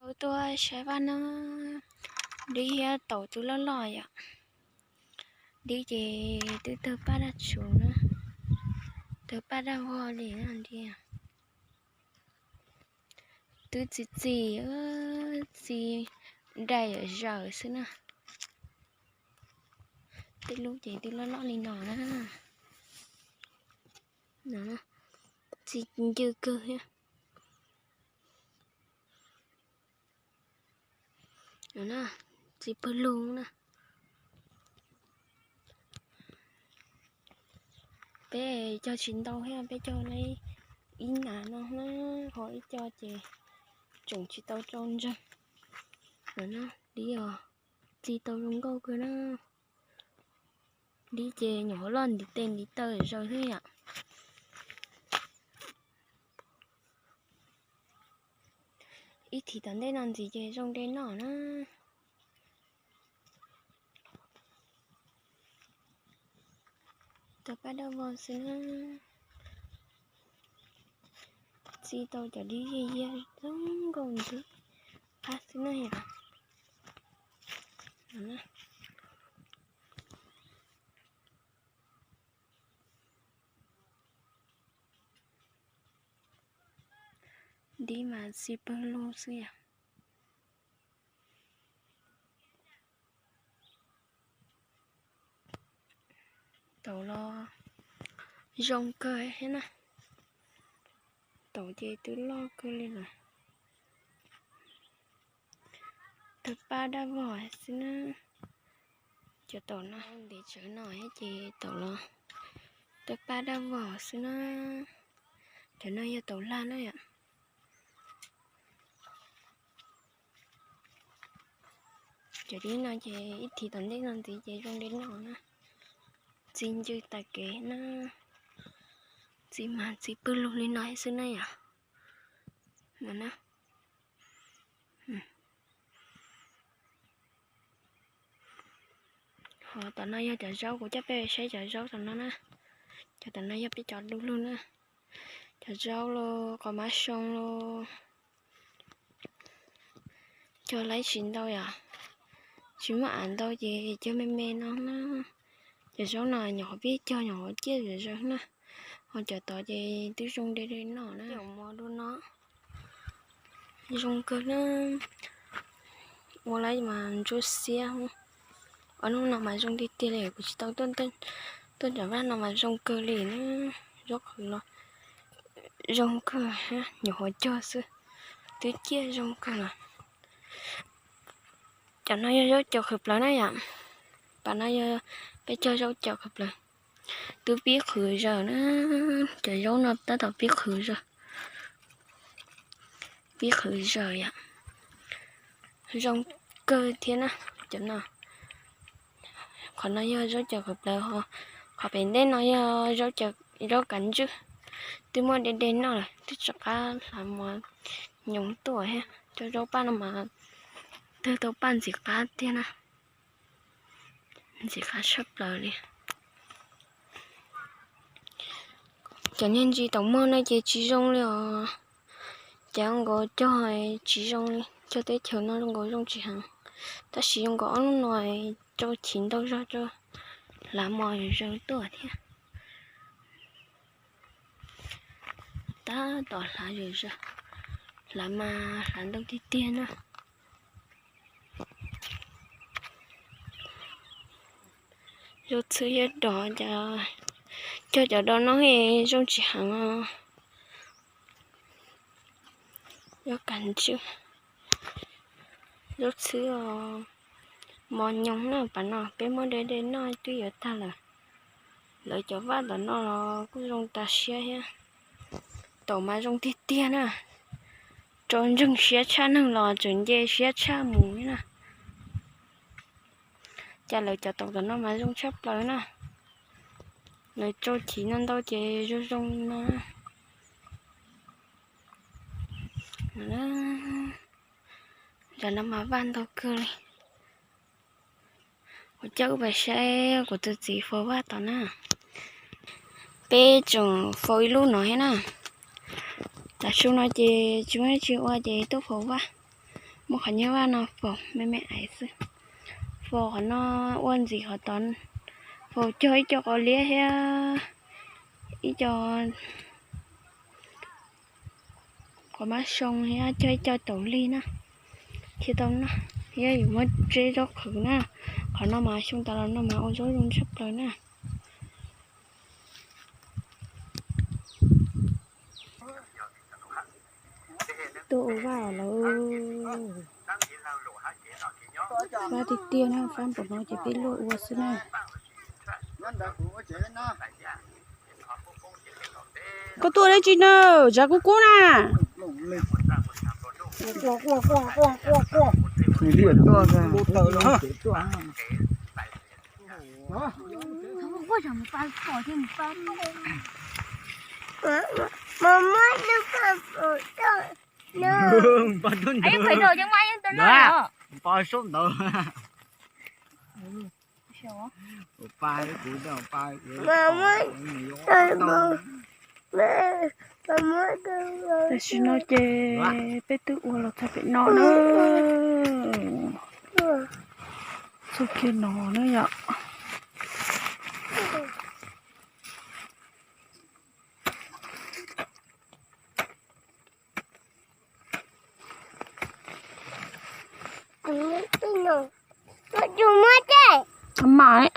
Kuv tuaj saib vaj no, dib thiab taum twb loj loj yom. Dib ces twb tawg paj daj tshuv na, tawg paj daj vog li na dib. Twb txi txi, txi dai zawm zawm xwb na. Tej lub ces twb loj loj li no na. Txi ncw kawg thiab. Txi pawg lug na. Peb cog tsis ntau thiab, peb cog li ib nas no na, ho ib co ces tseem tsis tau tsau ntseeg. Dib os, txi tau zoo nkauj kawg na. Dib ces nyuam qhuav loj ntiv tes ntiv taw zaws xwb yom. Ib thim tom ntej no ntxiv ces zoo de noj na. Tawg paj daj vog xwb na. Txi tau cov dib yaj yaj zoo nkauj ntxiv qab xwb na yom. Dib mas txi pawg lug xwb yom. Taum los zoo kawg thiab na. Taum ces twb loj kawg li lawm. Tawg paj daj vog xwb na. Cov taum no ntev tsawv no thiab ces taum los tawg paj daj vog xwb na. Cov no yog taum lag na yom. Cov dib no ces ib thim tom ntej no ntxiv ces zoo de noj na. Txi ncw tas kev na. Txi mas txi pawg lug li no xwb na yom. No na. Ho tom no yog cov zaub, kuv coj peb saib cov zaub tom no na. Cov tom no yog peb cov du lug na. Cov zaub los qos mav soo los cog laib tsis ntau yom. Tsis muaj av ntau ces cog me me no na. Cov zaub no nyuam qhuav pib cog nyuam qhuav ciaj zom zaws na. Ho cov tod ces twb zoo de de noj na. Cov mov dua no zoo kawg na. Ua lawm mas ntsuab xiab. Ob hnub no mas zoo tiag tiag li, kuv tsis tau tuaj ncov vaj no mas zoo kawg li na. Zaub qhwv los zoo kawg, nyuam qhuav cog xwb, twb ciaj zoo kawg lawm. Cov no yog zaub cau qhwv plaws na yom. Pas no yog peb cog zaub cau qhwv plaws. Twb pib qhwv zaws na, cov zaub no tab tom pib qhwv zaws. Pib qhwv zaws yom. Zoo kawg thiab na cov no. Qhov no yog zaub cau qhwv plaws, qhov pem ntej no yog zaub kav ntswj. Twb muab de de noj lawm, twb tsis qab hlav mos nyoos tuaj thiab. Cov zaub paj no mas tawg tau paj ntxim qab tiag na. Ntxim qab tshaj plaws li. Cov niag ntsis taum mog no ces tsis zoo li os. Ces zoo nkaus cog tsis zoo li, cog teb chaws no zoo nkaus zoo tsis heev. Tab sis zoo nkaus ob lub no rau chiv ntau zog, hlav mos zaws tuaj thiab. Tab tom hlav zaws zaws, hlav mas hlav ntau tiag tiag na. Zaub txhwb thiab dos, cog cov dos no zoo tsis heev os. Zaub kav ntswj, zaub txhwb os. Mos nyoos na, pas no peb muab de de noj twb yuav tag lawm. Lawv cov vaj tom no los kuj zoo tas siab thiab. Taum mas zoo tiag tiag na. Rau ntseeg siab tshaj neeg los tseem nce siab tshaj mus li na. Cas lawv cov taum tom no mas zoo tshaj plaws na. Lawv rau chiv no ntau ces zoo zoo no. Tam no mas vaj ntau kawg li. Kuv coj wb pais saib kuv tus txiv faus vaj tom na. Peb tseem faus ib lub no thiab na. Tav su no ces tsis muaj dab tsi ua ces tuaj faus vaj. Muab qhov nyiaj vaj no faus me me ais xwb. Faus qhov no ua ntxiv qhov tod, faus cog ib co qos liab thiab ib co qos mab xyoo thiab cog ib co taum lig na, thiaj tau noj. Thiab yuav muab tseb zaub qhwv na. Qhov no mas xyoo tas los no mas ua zaub zoo tshaj plaws na. Tuaj ua vaj lawm. Fab tiag tiag na, fab npaum no ces peb luaj ua xwb na. Koj tuaj dab tsi na, tsav kub kub na. Tam sim no ces peb twb ua los txog pem no na. Txog kiag no na yom. Mas,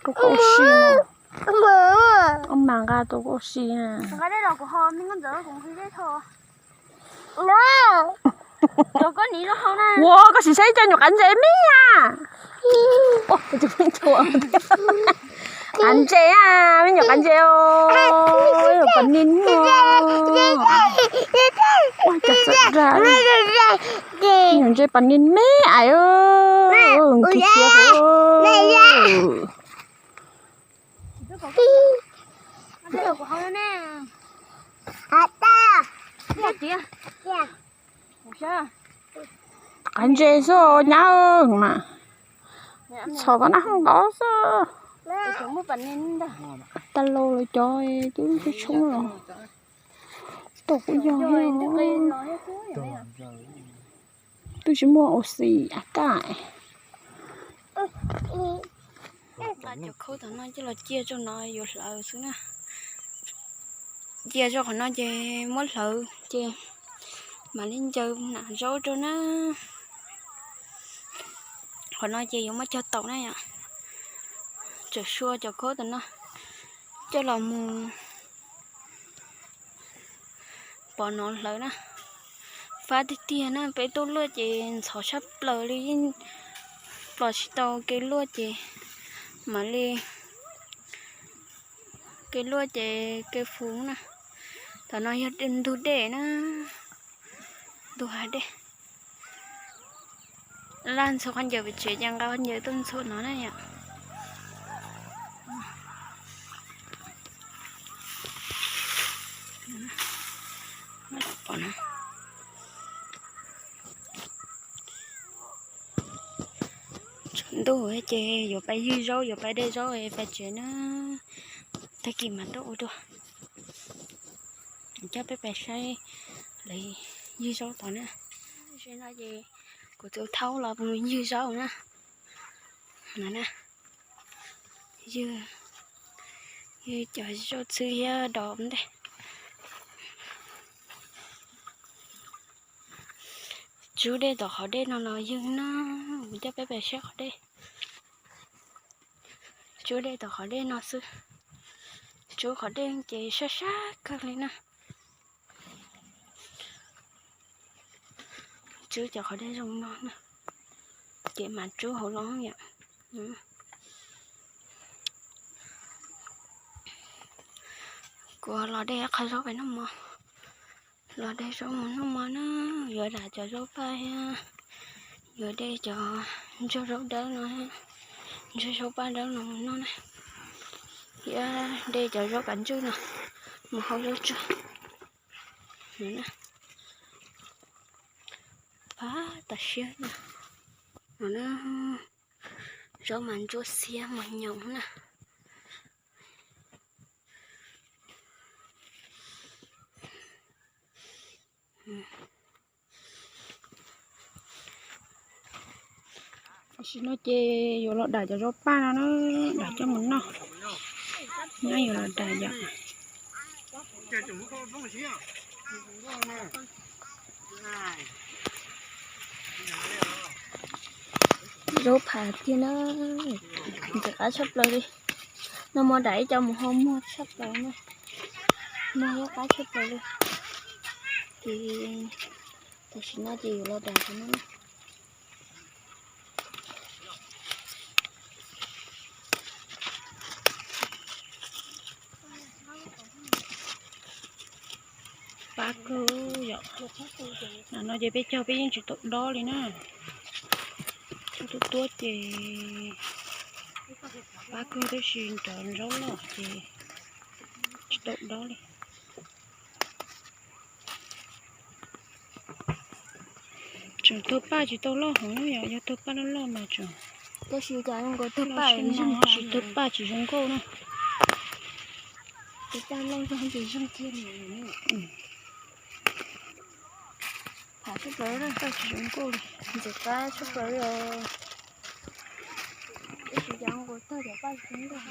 rau koj ua si, koj mas nqa rau koj ua si. Ua koj sim saib ib co nyuam qav ntses me a. Qav ntses a, me nyuam qav ntses os, nyuam pas nis. Ua cas txawm dag, nyuam ntses pas nis me ais, nkig kiag. Qav ntses xwb nyab mas. Txhom tom nab hooj nkaus xwb. Tag laus lawm cov twb tshoob los. Tau kuj yog. Twb tsis muaj ua xim a kaj. Cov khaub tom no coj los cia rau no yuav hlawv xwb na. Cia rau qhov no ces muab hlawv ces mam li ncaws nam zaub rau na. Qhov no ces yuav muab cog taum na yom. Tseem sua cov khaub tom no coj los mus pov no hlawv na. Fab tiag tiag na, peb tuaj luaj ces ntxhov tshaj plaws li, yeej pom tsis tau kev luaj ces mam li kev luaj ces kev fuv na. Tom no yog ntug dej na, ntug hav dej. Laj ntxhua qhov ncauj pem tsev ces nqa qhov ncauj tuaj ntxhua no na yom. Tsaus ntuj ces yuav pais ywg zaub, yuav pais de zaub pais tsev na. Tag kis mam tuaj ua dua. Coj peb pais saib lawv ywg zaub tod na. Tam sim no ces kuv tus thaub los mus ywg zaub na. Ywg, ywg cov zaub txhwb thiab dos ntej. Tsub dej tom qhov dej no los ywg na, kuv coj peb pais saib qhov dej. Tsub dej tom qhov dej no xwb. Tsub qhov dej ces sab sab kawg li na. Tsub cov qhov dej zoo no na, ces mam tsub hauv los yom. Kuv los de qhov zaub pem noj mov, los de zaub mus noj mov na, yuav dam cov zaub paj thiab, yuav de cov ntsuag zaub dawb no, ntsuag zaub paj dawb no mus noj na, thiab de cov zaub kav ntswj no mus hau zaub tsuag. Pab tas siab no, zaub mas ntsuab xiab mos nyoos na. Tam sim no ces yuav los dam cov zaub paj no na, dam coj mus noj. Nyab yuav los dam yom. Zaub phav tiag na, ntxim qab tshaj plaws li. No mas dam ib co mus hau muag tshaj plaws na, muag zaub qab tshaj plaws li. Ces tam sim no ces yuav los dam no. Pab kawg yom. Nim no ces peb caug peb yeej tsis tau dob li na. Tuaj tuaj tuaj ces pab kawg tab sis cov zaub loj ces tsis tau dob li. Tseem tawg paj tsis tau loj heev, yog tawg paj loj loj mas tseem, tab sis tawg paj tsis zoo nkauj na. Phav tshaj plaws, paj tsis zoo nkauj li, ntxim qab tshaj plaws li os. Tab sis cov nkaus tawg cov paj zoo nkauj.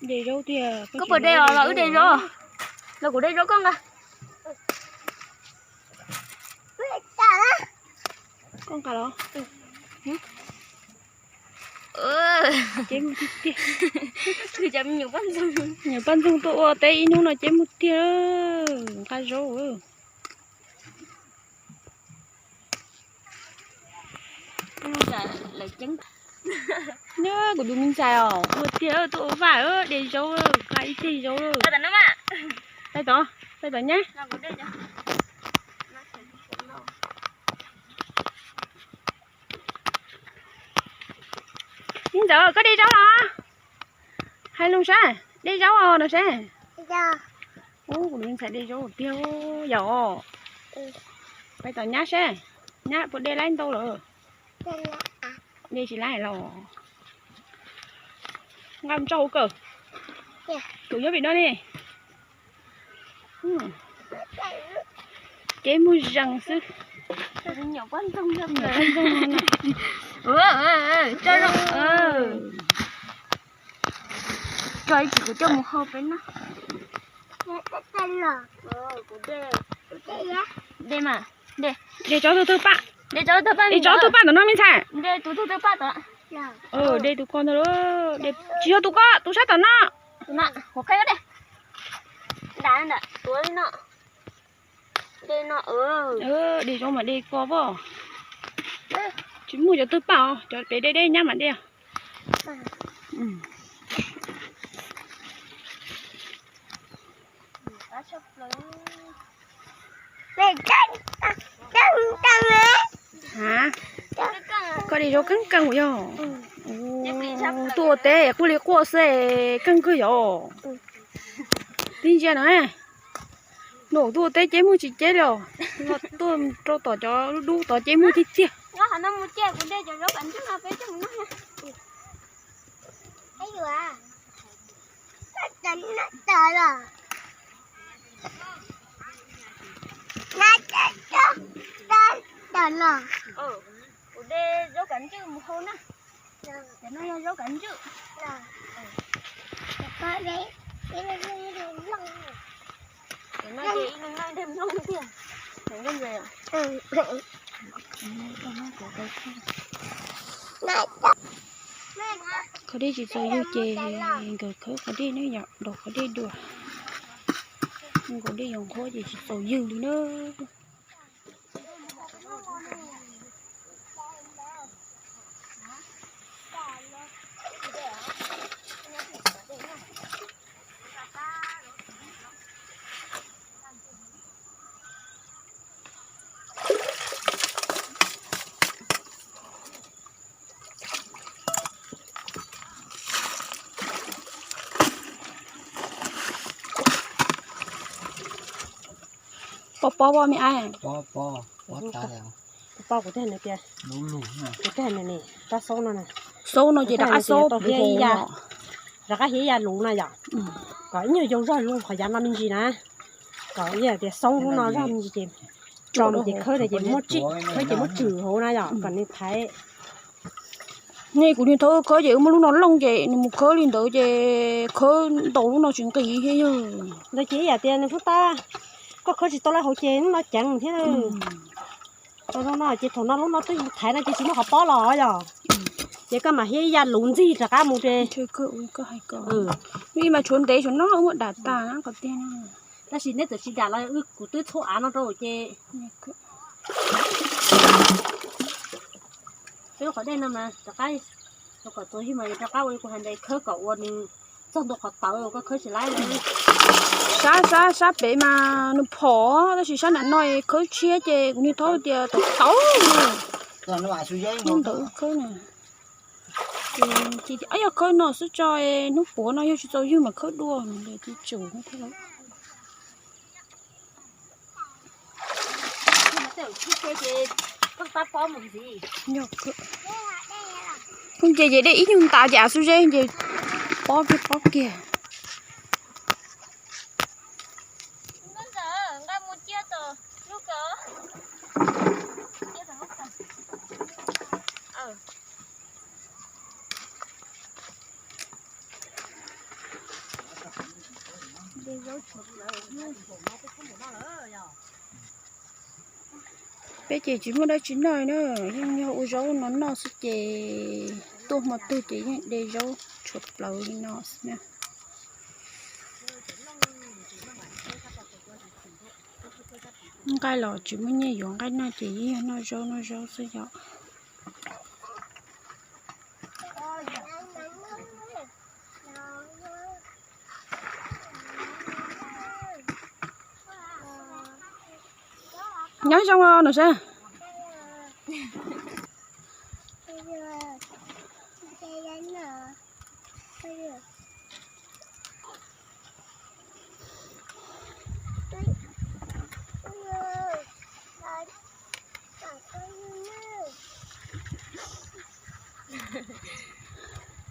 De zaub tiag. Koj puas de os los wb de zaub? Los kuv de zaub koj nqa. Koj nqa los. Ceb mus tiag tiag. Nyuam paj ntxoog tuaj ua teb ib hnub no ceb mus tiag, nqa zaub. Nyob kuv tus me ntxhais os, ua tiag tuaj ua vaj de zaub, nqa ib teg zaub. Pais tod, pais tod nyab. Me ntxawm, koj de zaub los? Hais lus saib, de zaub os no saib. Ub, kuv tus me ntxhais de zaub tiag yom. Pais tom nyab saib, nyab puas de laib ntau lawm? De tsis laib los? Nqa mus tso hauv kawm. Kuv nyob pem no ne. Ceb muag zees xwb. Tso ib chim kuv coj mus hau peb no. De mas, de. De tso tus twg paj? De tso tus twg paj tom no me ntxhais? De tus koj ntag. De tus koj, tsis yog tus koj, tus sab tom no. De zaub mas de koj poj. Tsis muaj cov twg paj os, cov pem deb deb nyab mas de. Koj de zaub keej keej yog. Tuaj ua teb quaj li quaj xwb, keej kawg yog. Tib ntsia no, no tuaj ua teb ceb muag tsis ceb li os. Tuaj rau tom cov dub tod ceb muag tiag tiag. Kuv de zaub kav ntswj mus hau na. Cov no yog zaub kav ntswj. Cov no ces ib leeg noj ib leeg nplooj tiag. Qhov dej tsis txaus ywg ces nkawd khawb qhov dej ne yom, ntaus qhov dej dua. Nkaus dej yuav nqhuab ces tsis txaus ywg li na. Pob pob me ab. Pob pob, kuv tias, kuv tias tab xaub no, xaub no ces rov qab xaub, rov qab hiav ya luv no yom. Kom ib nyuag yau zog lub qhov yav no me ntsis na, kom ib tias xoob lub no zog me ntsis ces tso mus ces khawb ces muab tswm, khawb ces muab tswm hauv na yom, kom nws thaiv. Nej kuv niag thaub khawb ces wb muab lub no looj ces nws mus khawb li ntawd ces khawb ntaus lub no tsis nqis thiab yog. Ntawd ces ib yam tias nws pheej tab, koj khawb tsis tau lawm hauv ces lub no ceev thiab. Tau zoo no ces thaum no lub no twb thaiv no ces tsis muaj qhov pob los yog. Ces koj mam hiab ib ya luv ntxig rov qab mus ces. Mas tshuav ntev tshuav no muaj dam tas na qhov tiag no. Tab sis neb txawm tsis dam los wb kuv twb txhub av no rau ces. Peb lub qhov dej no mas rov qab, kom txaus ywg mas yuav rov qab ua li kuv hais ntawd khawb kom ua nws txog ntua qhov tawv koj khawb tsis laib. Sab sab sab pem mas nws phom tab sis sab nram no khawb tshiab ces kuv niag thaub tias tau tau. Ntawd khawb na. Ces yog khawb no xwb tso, hnub puav no yog tsis txaus ywg mas khawb dua ntawd ces tsum thiab. Phooj ces ces dej ib nyuag ntas ces av xub zeb ces pob kiag pob kiag. Peb ces tsis muaj dab tsi noj na, yeej yog ua zaub no noj xwb ces tuaj hmo twg ces yeej de zaub tshuav plaws li no xwb na. Nqaij los tsis muaj nyiaj yuav nqaij noj ces yeej yog noj zaub noj zaub xwb yom. Nyob zoo os Nom Xab.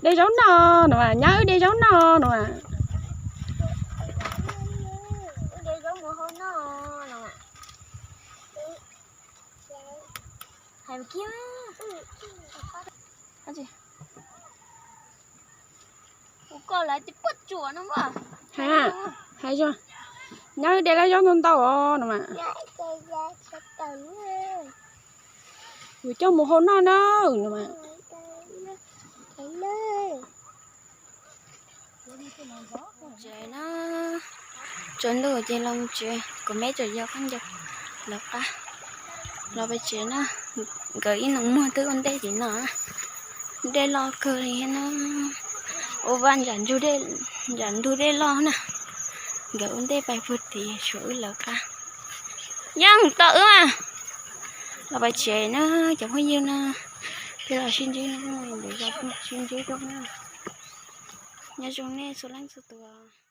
De zaub noj no mas, nyab wb de zaub noj no mas. Hais, hais zoo, nyab wb de lawv zaub ntau ntau os no mas. Kuv coj mus hau noj na no mas. Tsev na, tsaus ntuj ces los tsev, kuv me tseem yog khaub ncaws lawv qab los pem tsev na. Nkawd ib nus muag twb ua ntej tim no, dej loj kawg li na. Ua vaj ntsam ntug dej loj na, nkawd ua ntej pais puag tim, tshuav wb lawv qab. Yeej tos wb mas. Los pem tsev na cov phooj ywg na, peb los sib ntsib no, sib ntsib rau na. Nyob zoo nej txhua leej txhua tus.